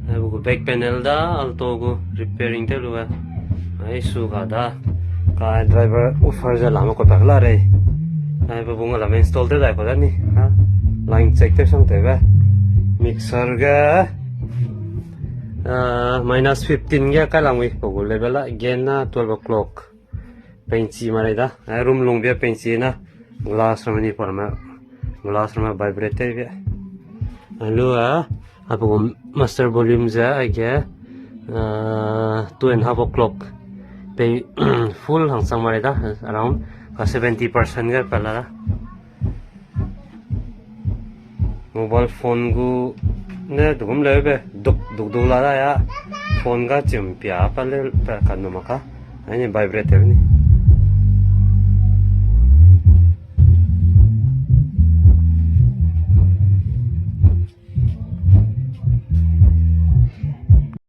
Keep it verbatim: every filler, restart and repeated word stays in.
Aibe gu back panel da Alto gu repairing tew lu e. Ai su ga da. Ka driver offer ze lame kau pak la rei. Aibe bung lame install tew dai kau da ni. Line check tew sang tewbe. Mixer ge, ah, minus fifteen ge kai lang wi pe gu level la. Gain na twelve o'clock. Pengchi ma rei da. Ai room lung bia pengchi na. Glass ramme ni pa ramme. Glass ramme vibrate tewbe. Alu a, ape gu master volume ze aige, ah, two and half o'clock. Pei full hangchang ma rei da, around ka seventy percent ge pa la da. Mobile phone gu ne dugum leube duk duk du la da ya. Phone ga chim pia pa le pa kanu ma ka. Aine vibrate tew ni.